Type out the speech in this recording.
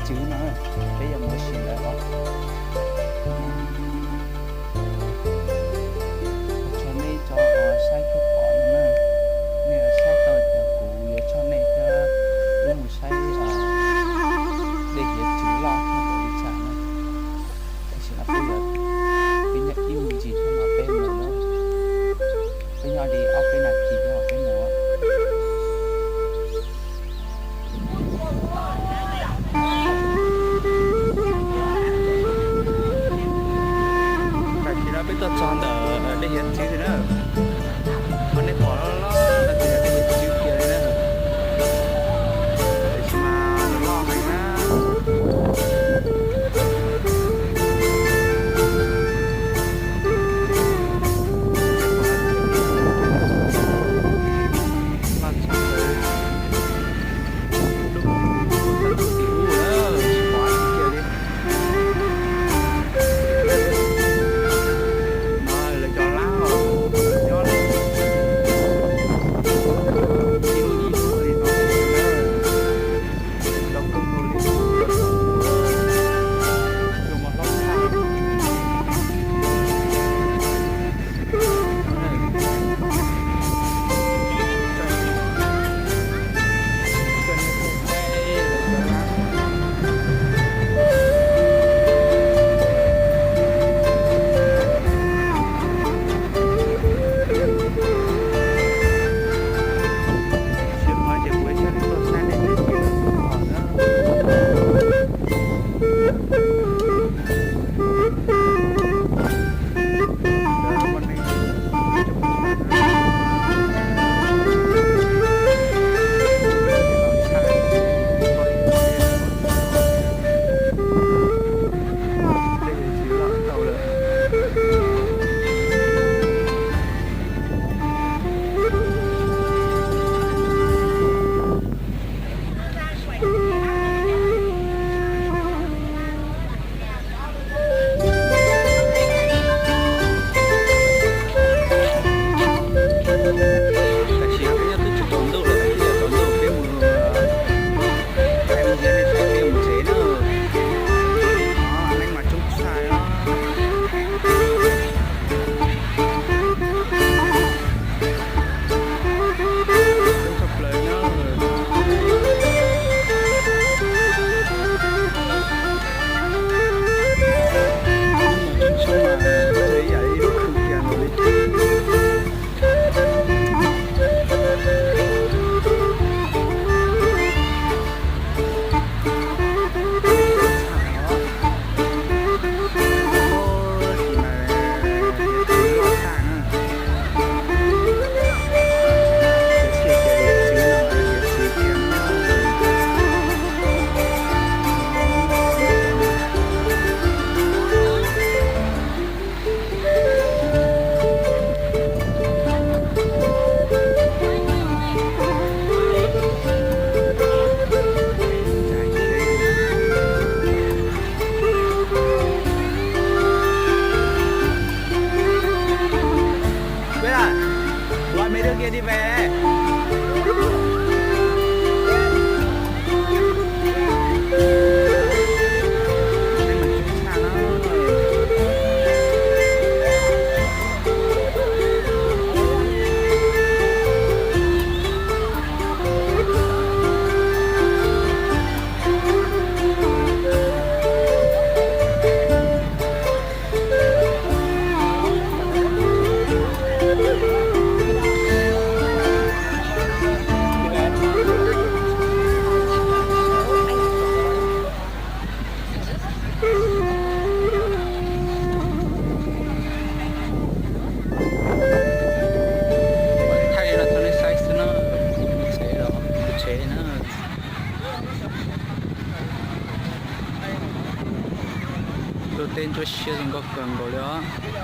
Cwv no, peb yuav mus ua si ntawd os. Ua tsaug nej cov saib kuv pom no na. Nej saib tau tias kuv yuav coj nej thiab wb mus saib dej hiav txwv loj tau li cas na. Tam sim no peb yuav, peb nyob ib me ntsis thiab mas peb mus na. Peb nyob li ob peb nas this thiab mas peb mus. Tam sim no peb tuaj txog ntawm dej hiav txwv na. Qhov nej pom loj loj no ces yog dej hiav txwv kiag li na. Tam sim mas loj heev na. Loj tshaj plaws. Lub koog ntawm tim ub lawm tsis pom dab tsi kiag li. No lawv cov lab os, nyob lawm. Ib lub ib lub li no na. Tau kawg nkaus li. Zoo mas hlob tshaj. Tsis pom ces kuv coj nej tuaj saib dej hiav txwv na. Tam sim no peb nyob twb tsis tsaus ntuj lawm, twb yuav tsaus ntuj peb mus, peb mus tsev na. Neeg mas coob tshaj. Coob tshaj plaws na. Coob mas ib yam li lub khw kiag nkaus li. Ua, mấy đứa kia đi về. Thaij los rau nej saib xwb na, tsev los tsev na. Ntuj teb ntsuab siab zoo nkauj kawg nkaus li os.